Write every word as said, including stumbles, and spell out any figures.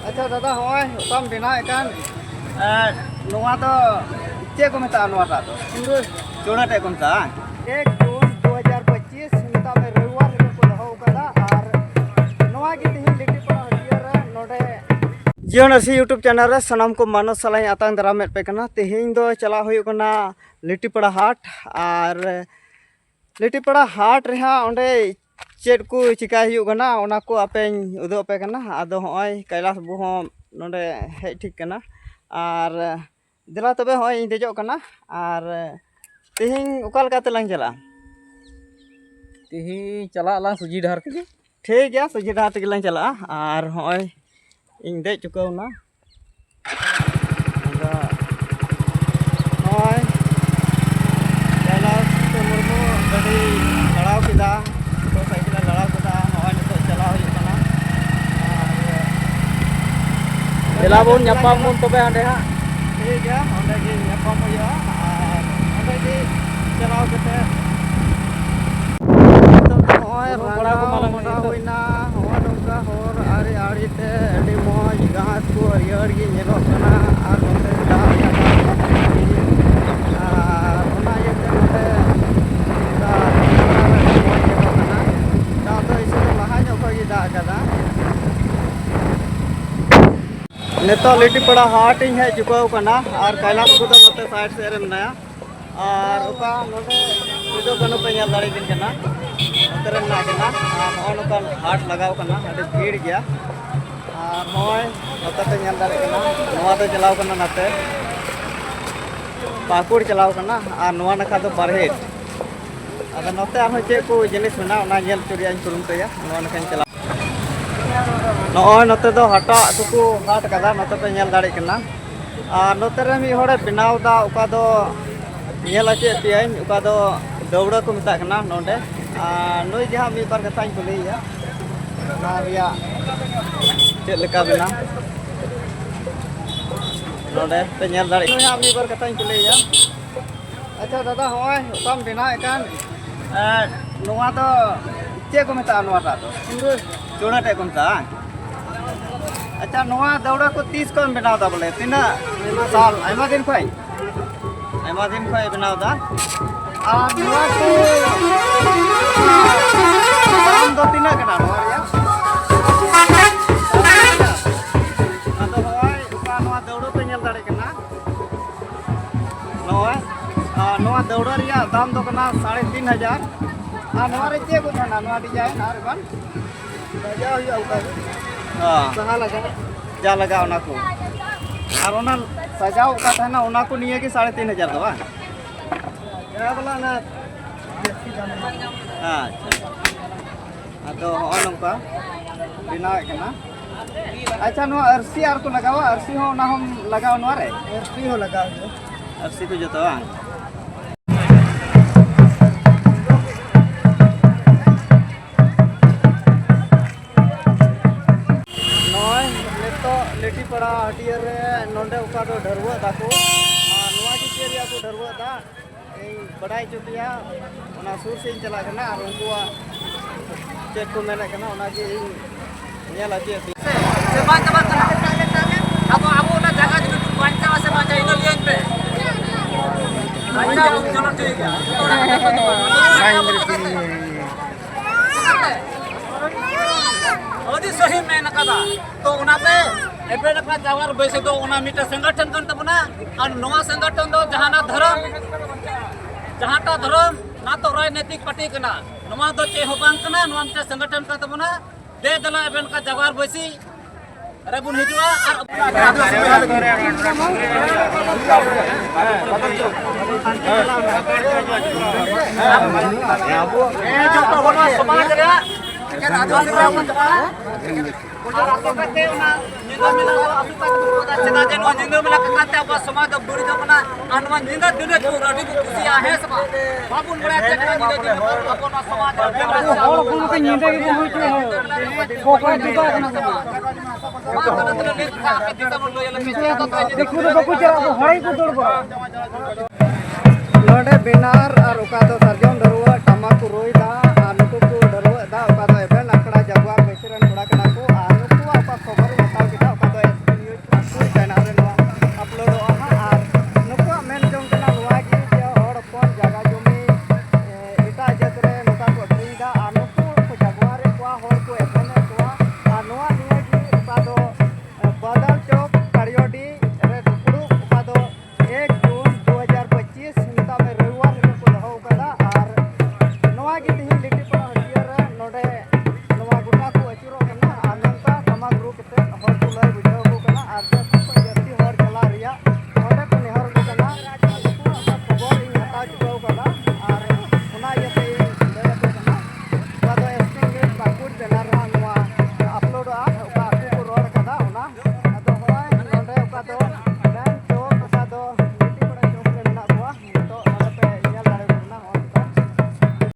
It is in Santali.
ᱟᱪᱪᱷᱟ ᱫᱟᱫᱟ, ᱦᱚᱸᱜᱼᱚᱭ ᱚᱠᱟᱢ ᱵᱮᱱᱟᱣᱮᱫ ᱠᱟᱱ, ᱮᱸ, ᱱᱚᱣᱟ ᱫᱚ ᱪᱮᱫ ᱠᱚ ᱢᱮᱛᱟᱜᱼᱟ ᱱᱚᱣᱟᱴᱟᱜ ᱫᱚ? ᱪᱩᱲᱟᱹ᱾ ᱪᱩᱲᱟᱹ ᱴᱟᱜ ᱠᱚ ᱢᱮᱛᱟᱜᱼᱟ, ᱵᱟᱝ? ᱮᱠ ᱫᱩ ᱫᱩ ᱦᱟᱡᱟᱨ ᱯᱚᱸᱪᱤᱥ, ᱢᱮᱛᱟᱜ ᱢᱮ ᱨᱚᱵᱤᱵᱟᱨ ᱦᱤᱞᱳᱜ ᱠᱚ ᱫᱚᱦᱚ ᱟᱠᱟᱫᱟ᱾ ᱟᱨ ᱱᱚᱣᱟ ᱜᱮ ᱛᱮᱦᱮᱧ ᱞᱤᱴᱤ ᱯᱟᱲᱟ ᱦᱟᱹᱴᱭᱟᱹ ᱨᱮ ᱱᱚᱰᱮ ᱡᱤᱭᱚᱱ ᱟᱹᱨᱥᱤ YouTube channel ᱨᱮ ᱥᱟᱱᱟᱢ ᱠᱚ ᱢᱟᱱᱚᱛ ᱥᱟᱞᱟᱜ ᱤᱧ ᱟᱛᱟᱝ ᱫᱟᱨᱟᱢᱮᱫ ᱯᱮ ᱠᱟᱱᱟ᱾ ᱛᱮᱦᱮᱧ ᱫᱚ ᱪᱟᱞᱟᱣ ᱦᱩᱭᱩᱜ ᱠᱟᱱᱟ ᱞᱤᱴᱤᱯᱟᱲᱟ ᱦᱟᱴ᱾ ᱟᱨ ᱞᱤᱴᱤᱯᱟᱲᱟ ᱦᱟᱴ ᱨᱮᱦᱟᱸᱜ ᱚᱸᱰᱮ ᱪᱮᱫ ᱠᱚ ᱪᱤᱠᱟᱹᱭ ᱦᱩᱭᱩᱜ ᱠᱟᱱᱟ, ᱚᱱᱟ ᱠᱚ ᱟᱯᱮᱧ ᱩᱫᱩᱜ ᱟᱯᱮ ᱠᱟᱱᱟ᱾ ᱟᱫᱚ ᱦᱚᱸᱜᱼᱚᱭ ᱠᱟᱭᱞᱟᱥ ᱵᱟᱹᱵᱩ ᱦᱚᱸ ᱱᱚᱰᱮ ᱦᱮᱡ ᱴᱷᱤᱠ ᱠᱟᱱᱟ᱾ ᱟᱨ ᱫᱮᱞᱟ ᱛᱚᱵᱮ, ᱦᱚᱸᱜᱼᱚᱭ ᱤᱧ ᱫᱮᱡᱚᱜ ᱠᱟᱱᱟ᱾ ᱟᱨ ᱛᱮᱦᱮᱧ ᱚᱠᱟ ᱞᱮᱠᱟ ᱛᱮᱞᱟᱝ ᱪᱟᱞᱟᱜᱼᱟ? ᱛᱮᱦᱮᱧ ᱪᱟᱞᱟᱜ ᱟᱞᱟᱝ ᱥᱚᱡᱷᱮ ᱰᱟᱦᱟᱨ ᱛᱮᱜᱮ᱾ ᱴᱷᱤᱠ ᱜᱮᱭᱟ, ᱥᱚᱡᱷᱮ ᱰᱟᱦᱟᱨ ᱛᱮᱜᱮ ᱞᱟᱝ ᱪᱟᱞᱟᱜᱼᱟ᱾ ᱟᱨ ᱦᱚᱸᱜᱼᱚᱭ ᱤᱧ ᱫᱮᱡ ᱪᱩᱠᱟᱹᱣ ᱮᱱᱟ᱾ ᱟᱫᱚ ᱱᱚᱜᱼᱚᱭ ᱠᱟᱭᱞᱟᱥ ᱢᱩᱨᱢᱩ ᱜᱟᱹᱰᱤ ᱞᱟᱲᱟᱣ ᱠᱮᱫᱟ, ᱢᱚᱴᱚᱨ ᱥᱟᱭᱠᱮᱞ ᱮ ᱞᱟᱲᱟᱣ ᱠᱮᱫᱟ᱾ ᱱᱚᱜᱼᱚᱭ ᱱᱤᱛᱚᱜ ᱪᱟᱞᱟᱣ ᱦᱩᱭᱩᱜ ᱠᱟᱱᱟ᱾ ᱟᱨ ᱫᱮᱞᱟ ᱵᱚᱱ ᱧᱟᱯᱟᱢ ᱵᱚᱱ ᱛᱚᱵᱮ ᱦᱟᱸᱰᱮ ᱦᱟᱸᱜ᱾ ᱴᱷᱤᱠ ᱜᱮᱭᱟ, ᱚᱸᱰᱮ ᱜᱮ ᱧᱟᱯᱟᱢ ᱦᱩᱭᱩᱜᱼᱟ᱾ ᱟᱨ ᱚᱸᱰᱮ ᱜᱮ ᱪᱟᱞᱟᱣ ᱠᱟᱛᱮ ᱱᱤᱛᱚᱜ ᱫᱚ ᱱᱚᱜᱼᱚᱭ ᱵᱩᱨᱩ ᱨᱟᱸᱜᱟᱣ ᱠᱚᱲᱟ ᱠᱚ ᱢᱟᱞᱟᱝ ᱢᱚᱸᱰᱟ ᱱᱤᱛᱚᱜ ᱦᱩᱭᱱᱟ᱾ ᱱᱚᱜᱼᱚᱭ ᱱᱚᱝᱠᱟ ᱦᱚᱨ ᱟᱲᱮ ᱟᱲᱮ ᱛᱮ ᱟᱹᱰᱤ ᱢᱚᱡᱽ ᱜᱷᱟᱥ ᱠᱚ ᱦᱟᱹᱨᱭᱟᱹᱲ ᱜᱮ ᱧᱮᱞᱚᱜ ᱠᱟᱱᱟ᱾ ᱟᱨ ᱱᱚᱛᱮ ᱫᱟᱜ ᱠᱟᱫᱟ᱾ ᱟᱨ ᱚᱱᱟ ᱤᱭᱟᱹᱛᱮ ᱱᱚᱛᱮ ᱫᱟᱜ ᱟᱹᱰᱤ ᱢᱚᱡᱽ ᱧᱮᱞᱚᱜ ᱠᱟᱱᱟ᱾ ᱫᱟᱜ ᱫᱚ ᱮᱭᱥᱮ ᱫᱚ ᱞᱟᱦᱟ ᱧᱚᱜ ᱠᱷᱚᱡ ᱜᱮ ᱫᱟᱜ ᱠᱟᱫᱟ᱾ ᱱᱤᱛᱚᱜ ᱞᱤᱴᱤᱯᱟᱲᱟ ᱦᱟᱴ ᱤᱧ ᱦᱮᱡ ᱪᱩᱠᱟᱹᱣ ᱠᱟᱱᱟ᱾ ᱟᱨ ᱠᱟᱭᱞᱟᱥ ᱠᱚᱫᱚ ᱱᱚᱛᱮ ᱥᱟᱭᱤᱰ ᱥᱮᱫ ᱨᱮ ᱢᱮᱱᱟᱭᱟ᱾ ᱟᱨ ᱚᱠᱟ ᱱᱚᱰᱮ ᱥᱤᱫᱩ ᱠᱟᱹᱱᱦᱩ ᱯᱮ ᱧᱮᱞ ᱫᱟᱲᱮᱭᱟᱠᱤᱱ ᱠᱟᱱᱟ, ᱱᱚᱛᱮ ᱨᱮ ᱢᱮᱱᱟᱜ ᱠᱤᱱᱟ᱾ ᱟᱨ ᱱᱚᱜᱼᱚᱭ ᱱᱚᱝᱠᱟ ᱦᱟᱴ ᱞᱟᱜᱟᱣ ᱠᱟᱱᱟ, ᱟᱹᱰᱤ ᱵᱷᱤᱲ ᱜᱮᱭᱟ᱾ ᱟᱨ ᱱᱚᱜᱼᱚᱭ ᱱᱚᱛᱮ ᱯᱮ ᱧᱮᱞ ᱫᱟᱲᱮᱭᱟᱜ ᱠᱟᱱᱟ, ᱱᱚᱣᱟ ᱫᱚ ᱪᱟᱞᱟᱣ ᱠᱟᱱᱟ ᱱᱟᱛᱮ, ᱯᱟᱹᱠᱩᱲ ᱪᱟᱞᱟᱣ ᱠᱟᱱᱟ᱾ ᱟᱨ ᱱᱚᱣᱟ ᱱᱟᱠᱷᱟ ᱫᱚ ᱵᱟᱨᱦᱮᱴ᱾ ᱟᱫᱚ ᱱᱚᱛᱮ ᱟᱨᱦᱚᱸ ᱪᱮᱫ ᱠᱚ ᱡᱤᱱᱤᱥ ᱢᱮᱱᱟᱜᱼᱟ, ᱚᱱᱟ ᱧᱮᱞ ᱦᱚᱪᱚ ᱨᱮᱭᱟᱜ ᱤᱧ ᱠᱩᱨᱩᱢᱩᱴᱩᱭᱟ᱾ ᱱᱚᱣᱟ ᱱᱟᱠᱷᱟᱧ ᱪᱟᱞᱟᱣ᱾ ᱱᱚᱜᱼᱚᱭ ᱱᱚᱛᱮ ᱫᱚ ᱦᱟᱴᱟᱜ ᱠᱚᱠᱚ ᱦᱟᱴ ᱠᱟᱫᱟ, ᱱᱚᱛᱮ ᱯᱮ ᱧᱮᱞ ᱫᱟᱲᱮᱭᱟᱜ ᱠᱟᱱᱟ᱾ ᱟᱨ ᱱᱚᱛᱮ ᱨᱮ ᱢᱤᱫ ᱦᱚᱲᱮ ᱵᱮᱱᱟᱣ ᱮᱫᱟ, ᱚᱠᱟ ᱫᱚ ᱧᱮᱞ ᱦᱚᱪᱚᱭᱮᱫ ᱯᱮᱭᱟᱹᱧ, ᱚᱠᱟ ᱫᱚ ᱫᱟᱹᱣᱲᱟᱹ ᱠᱚ ᱢᱮᱛᱟᱜ ᱠᱟᱱᱟ ᱱᱚᱰᱮ᱾ ᱟᱨ ᱱᱩᱭ ᱜᱮ ᱦᱟᱸᱜ ᱢᱤᱫ ᱵᱟᱨ ᱠᱟᱛᱷᱟᱧ ᱠᱩᱞᱤᱭᱮᱭᱟ, ᱚᱱᱟ ᱨᱮᱭᱟᱜ ᱪᱮᱫ ᱞᱮᱠᱟ ᱵᱮᱱᱟᱣ᱾ ᱱᱚᱰᱮ ᱯᱮ ᱧᱮᱞ ᱫᱟᱲᱮᱭᱟᱜ ᱠᱟᱱᱟ, ᱱᱩᱭ ᱦᱟᱸᱜ ᱢᱤᱫ ᱵᱟᱨ ᱠᱟᱛᱷᱟᱧ ᱠᱩᱞᱤᱭᱮᱭᱟ᱾ ᱟᱪᱪᱷᱟ ᱫᱟᱫᱟ, ᱦᱚᱸᱜᱼᱚᱭ ᱚᱠᱟᱢ ᱵᱮᱱᱟᱣᱮᱫ ᱠᱟᱱ, ᱮᱸ, ᱱᱚᱣᱟ ᱫᱚ ᱪᱮᱫ ᱠᱚ ᱢᱮᱛᱟᱜᱼᱟ ᱱᱚᱣᱟᱴᱟᱜ ᱫᱚ? ᱪᱩᱲᱟᱹ᱾ ᱪᱩᱲᱟᱹ ᱴᱟᱜ ᱠᱚ ᱢᱮᱛᱟᱜᱼᱟ, ᱵᱟᱝ? ᱟᱪᱪᱷᱟ, ᱱᱚᱣᱟ ᱫᱟᱹᱣᱲᱟᱹ ᱠᱚ ᱛᱤᱥ ᱠᱷᱚᱱ ᱵᱮᱱᱟᱣ ᱫᱟ? ᱵᱚᱞᱮ, ᱛᱤᱱᱟᱹᱜ ᱥᱟᱞ? ᱟᱭᱢᱟ ᱫᱤᱱ ᱠᱷᱚᱱ? ᱟᱭᱢᱟ ᱫᱤᱱ ᱠᱷᱚᱱ ᱵᱮᱱᱟᱣ ᱫᱟ᱾ ᱟᱨ ᱱᱚᱣᱟ ᱠᱚ ᱫᱟᱢ ᱫᱚ ᱛᱤᱱᱟᱹᱜ ᱠᱟᱱᱟ ᱱᱚᱣᱟ ᱨᱮᱭᱟᱜ? ᱟᱫᱚ ᱦᱚᱸᱜᱼᱚᱭ ᱚᱠᱟ ᱱᱚᱣᱟ ᱫᱟᱹᱣᱲᱟᱹ ᱯᱮ ᱧᱮᱞ ᱫᱟᱲᱮᱭᱟᱜ ᱠᱟᱱᱟ, ᱱᱚᱜᱼᱚᱭ, ᱟᱨ ᱱᱚᱣᱟ ᱫᱟᱹᱣᱲᱟᱹ ᱨᱮᱭᱟᱜ ᱫᱟᱢ ᱫᱚ ᱠᱟᱱᱟ ᱥᱟᱲᱮ ᱛᱤᱱ ᱦᱟᱡᱟᱨ᱾ ᱟᱨ ᱱᱚᱣᱟ ᱨᱮ ᱪᱮᱫ ᱠᱚ ᱛᱟᱦᱮᱱᱟ? ᱱᱚᱣᱟ design ᱟᱨ ᱮᱢᱟᱱ ᱥᱟᱡᱟᱣ ᱦᱩᱭᱩᱜᱼᱟ ᱚᱱᱠᱟ ᱜᱮ᱾ ᱦᱮᱸ᱾ ᱡᱟᱦᱟᱸ ᱞᱟᱜᱟᱜ᱾ ᱡᱟ ᱞᱟᱜᱟᱜ ᱚᱱᱟ ᱠᱚ᱾ ᱟᱨ ᱚᱱᱟ ᱥᱟᱡᱟᱣ ᱚᱠᱟ ᱛᱟᱦᱮᱱᱟ, ᱚᱱᱟ ᱠᱚ ᱱᱤᱭᱮ ᱜᱮ ᱥᱟᱲᱮ ᱛᱤᱱ ᱦᱟᱡᱟᱨ ᱫᱚ ᱵᱟᱝ? ᱡᱟᱦᱟᱸ ᱵᱚᱞᱮ ᱚᱱᱟ ᱡᱟᱹᱥᱛᱤ ᱫᱟᱢ ᱨᱮᱱᱟᱜ᱾ ᱟᱪᱪᱷᱟ᱾ ᱟᱫᱚ ᱦᱚᱸᱜᱼᱚᱭ ᱱᱚᱝᱠᱟ ᱵᱮᱱᱟᱣᱮᱫ ᱠᱟᱱᱟ᱾ ᱟᱪᱪᱷᱟ, ᱱᱚᱣᱟ ᱟᱹᱨᱥᱤ ᱟᱨ ᱠᱚ ᱞᱟᱜᱟᱣᱟ, ᱟᱹᱨᱥᱤ ᱦᱚᱸ ᱚᱱᱟ ᱦᱚᱸᱢ ᱞᱟᱜᱟᱣᱟ ᱱᱚᱣᱟ ᱨᱮ? ᱟᱹᱨᱥᱤ ᱦᱚᱸ ᱞᱟᱜᱟᱣ ᱦᱩᱭᱩᱜᱼᱟ᱾ ᱟᱹᱨᱥᱤ ᱠᱚ ᱡᱚᱛᱚ ᱵᱟᱝ? ᱱᱚᱜᱼᱚᱭ ᱱᱤᱛᱚᱜ ᱞᱤᱴᱤᱯᱟᱲᱟ ᱦᱟᱹᱴᱭᱟᱹ ᱨᱮ ᱱᱚᱰᱮ ᱚᱠᱟ ᱫᱚ ᱰᱷᱟᱹᱨᱣᱟᱹᱜ ᱫᱟᱠᱚ, ᱟᱨ ᱱᱚᱣᱟ ᱜᱮ ᱪᱮᱫ ᱨᱮᱭᱟᱜ ᱠᱚ ᱰᱷᱟᱹᱨᱣᱟᱹᱜ ᱫᱟ, ᱤᱧ ᱵᱟᱰᱟᱭ ᱦᱚᱪᱚ ᱯᱮᱭᱟ᱾ ᱚᱱᱟ ᱥᱩᱨ ᱥᱮᱫ ᱤᱧ ᱪᱟᱞᱟᱜ ᱠᱟᱱᱟ ᱟᱨ ᱩᱱᱠᱩᱣᱟᱜ ᱪᱮᱫ ᱠᱚ ᱢᱮᱱᱮᱫ ᱠᱟᱱᱟ, ᱚᱱᱟ ᱜᱮ ᱤᱧ ᱧᱮᱞ ᱦᱚᱪᱚᱭᱮᱫ ᱯᱮᱭᱟ᱾ ᱥᱮ ᱵᱟᱝ ᱪᱟᱵᱟᱜ ᱠᱟᱱᱟ? ᱟᱵᱚ, ᱟᱵᱚ ᱚᱱᱟ ᱡᱟᱭᱜᱟ ᱡᱩᱫᱤ ᱵᱚᱱ ᱵᱟᱧᱪᱟᱣᱟ ᱥᱮ ᱵᱟᱧᱪᱟᱣᱟ, ᱤᱱᱟᱹ ᱞᱟᱹᱭᱟᱹᱧ ᱯᱮ᱾ ᱵᱟᱧᱪᱟᱣ ᱟᱵᱚᱱ, ᱪᱚᱞᱚ ᱴᱷᱤᱠ ᱜᱮᱭᱟ᱾ ᱟᱹᱰᱤ ᱥᱟᱹᱦᱤ ᱢᱮᱱ ᱟᱠᱟᱫᱟ᱾ ᱛᱚ ᱚᱱᱟᱛᱮ ᱮᱯᱮᱲ ᱮᱯᱮᱲ ᱡᱟᱣᱟᱨ ᱵᱟᱹᱭᱥᱤ ᱫᱚ ᱚᱱᱟ ᱢᱤᱫᱴᱮᱱ ᱥᱚᱝᱜᱚᱴᱷᱚᱱ ᱠᱟᱱ ᱛᱟᱵᱚᱱᱟ᱾ ᱟᱨ ᱱᱚᱣᱟ ᱥᱚᱝᱜᱚᱴᱷᱚᱱ ᱫᱚ ᱡᱟᱦᱟᱱᱟᱜ ᱫᱷᱚᱨᱚᱢ, ᱡᱟᱦᱟᱸᱴᱟᱜ ᱫᱷᱚᱨᱚᱢ, ᱱᱟ ᱛᱚ ᱨᱟᱡᱽᱱᱤᱛᱤᱠ ᱯᱟᱨᱴᱤ ᱠᱟᱱᱟ᱾ ᱱᱚᱣᱟ ᱫᱚ ᱪᱮᱫ ᱦᱚᱸ ᱵᱟᱝ ᱠᱟᱱᱟ, ᱱᱚᱣᱟ ᱢᱤᱫᱴᱮᱱ ᱥᱚᱝᱜᱚᱴᱷᱚᱱ ᱠᱟᱱ ᱛᱟᱵᱚᱱᱟ᱾ ᱫᱮ ᱫᱮᱞᱟ ᱮᱵᱷᱮᱱ ᱠᱟ ᱡᱟᱣᱟᱨ ᱵᱟᱹᱭᱥᱤ ᱨᱮᱵᱚᱱ ᱦᱤᱡᱩᱜᱼᱟ ᱟᱨ ᱦᱮᱸ, ᱡᱚᱛᱚ ᱦᱚᱲ ᱥᱚᱢᱟᱡᱽ ᱨᱮᱭᱟᱜ ᱟᱨ ᱟᱥᱚᱠᱟ ᱛᱮ ᱚᱱᱟ ᱧᱤᱫᱟᱹ ᱢᱮᱞᱟ ᱫᱚ ᱟᱥᱚᱠᱟ ᱛᱮ ᱵᱚᱱ ᱠᱚᱨᱟᱣ ᱮᱫᱟ᱾ ᱪᱮᱫᱟᱜ ᱡᱮ ᱱᱚᱣᱟ ᱧᱤᱫᱟᱹ ᱢᱮᱞᱟ ᱠᱟᱛᱮ ᱟᱵᱚᱣᱟᱜ ᱥᱚᱢᱟᱡᱽ ᱫᱚ ᱵᱟᱹᱲᱤᱡᱚᱜ ᱠᱟᱱᱟ᱾ ᱟᱨ ᱱᱚᱣᱟ ᱧᱤᱫᱟᱹ ᱫᱤᱱ ᱨᱮ ᱟᱹᱰᱤ ᱵᱚᱱ ᱠᱩᱥᱤᱭᱟᱜᱼᱟ, ᱦᱮᱸ ᱥᱮ ᱵᱟᱝ? ᱵᱟᱵᱚᱱ ᱵᱟᱲᱟᱭᱟ ᱪᱮᱫ ᱠᱟᱱᱟ ᱧᱤᱫᱟᱹ ᱫᱤᱱ ᱨᱮ ᱟᱵᱚ ᱱᱚᱣᱟ ᱥᱚᱢᱟᱡᱽ ᱨᱮ ᱦᱚᱲ ᱠᱚ ᱧᱤᱫᱟᱹ ᱜᱮᱠᱚ ᱦᱩᱭ ᱦᱚᱪᱚᱭᱟ᱾ ᱚᱠᱚᱭ ᱡᱩᱫᱟᱹ ᱠᱟᱱᱟ ᱠᱚ? ᱢᱟ ᱛᱚᱵᱮ ᱛᱤᱱᱟᱹᱜ ᱞᱮ ᱫᱤᱠᱩ ᱫᱚ ᱵᱟᱠᱚ ᱪᱟᱞᱟᱜᱼᱟ, ᱦᱚᱲ ᱜᱮᱠᱚ ᱫᱟᱹᱲ ᱵᱟᱲᱟᱜᱼᱟ᱾ ᱱᱚᱰᱮ ᱵᱮᱱᱟᱨ ᱟᱨ ᱚᱠᱟ ᱫᱚ ᱥᱟᱨᱡᱚᱢ ᱰᱷᱟᱹᱨᱣᱟᱹᱜ ᱴᱟᱢᱟᱠ ᱠᱚ ᱨᱩᱭᱫᱟ᱾